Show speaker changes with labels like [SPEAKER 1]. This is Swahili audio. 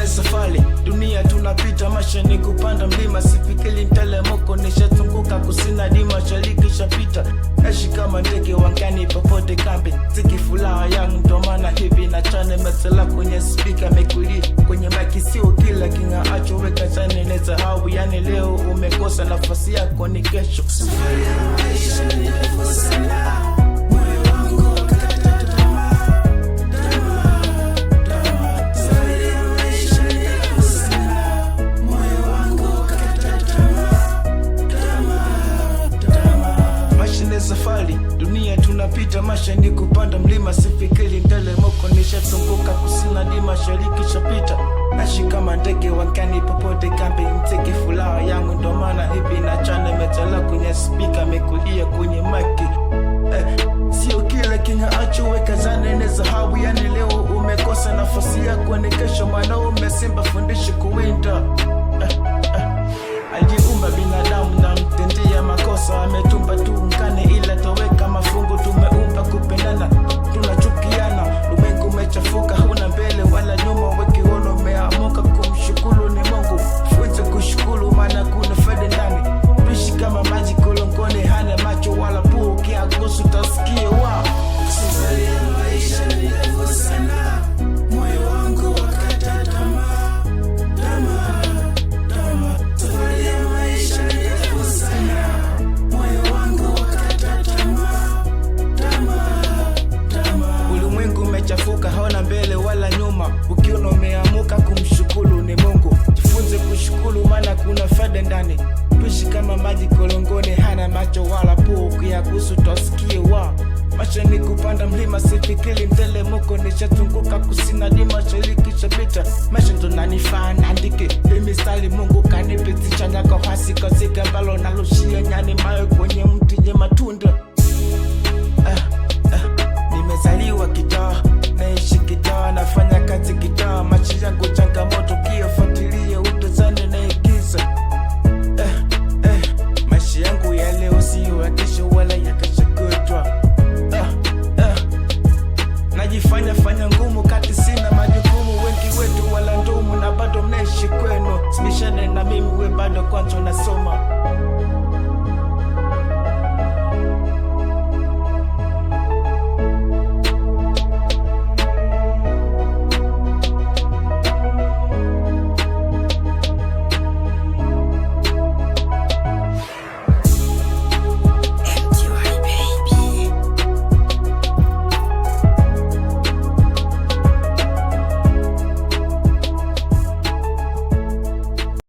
[SPEAKER 1] Maisha ni safari, dunia tunapita, maisha ni kupanda mlima, sifikiri mtelemoko, nishazunguka kusina di mashariki shapita, naishi kama ndege wangani popote kambi, ziki furaha yangu ndo maana hivi nachane mesela kwenye spika mekuli kwenye maiki, sio kila king'aacho weka chane nesahau, yani leo umekosa nafasi yako ni kesho.
[SPEAKER 2] Safari ya maisha ni ndefu sana, moyo wangu ukakata tamaa, tamaa, tamaa. Safari ya maisha ni ndefu sana, moyo wangu ukakata tamaa, tamaa, tamaa.
[SPEAKER 1] Maisha ni safari, dunia tunapita, maisha ni kupanda mlima, sifikiri mtelemoko, nishazunguka kusina di mashariki shapita, naishi kama ndege wangani popote kambi, mziki furaha yangu ndo maana hivi nachana metala kwenye spika mekulia kwenye maki sio kila king'aacho weka zana ni dhahabu, yani leo umekosa nafasi yako ni kesho. Mwanaume simba fundishi kuwinda aliumba binadamu na mtendea makosa, ametumba tuungane, ila toweka mafungu. Tumeumba kupendana, tunachukiana. Ulimwengu umechafuka, huna mbele wala nyuma, wekiona umeamuka kumshukuru ni Mungu. Funze kushukuru, maana kuna faida ndani. Tuishi kama maji kolongoni, hana macho wala pua, ukiagusu utasikia wa
[SPEAKER 2] Safari ya maisha ni ndefu sana, moyo wangu wakata tamaa, tamaa, tamaa. Safari ya maisha ni ndefu sana, moyo wangu wakata tamaa, tamaa, tamaa.
[SPEAKER 1] Ulimwengu umechafuka, haona mbele wala nyuma. Ukiona umeamuka kumshukuru ni Mungu. Jifunze kushukuru, maana kuna faida ndani. Tuishi kama maji kolongoni, hana macho wala pua, ukiyagusu utasikia wa maisha ni kupanda mlima, sifikiri mtelemoko, nishazunguka kusina di mashariki shapita. Maisha ndo nanifaa naandike mistari, Mungu kanipitisha nyako hasi kasika mbalo nalushia nyani mayo kwenye mti nye matunda. Nimezaliwa kitaa, naishi kitaa, nafanya kazi kitaa, maisha yangu changamoto, kiyofuatilia utazane naigiza. Maisha yangu ya leo siyo ya kesho wala ya kesho kutwa. Najifanya fanya ngumu kati sina majukumu, wengi wetu wala ndumu na bado mnaishi kwenu. Sibishane na mimi, we bado kwanza unasoma.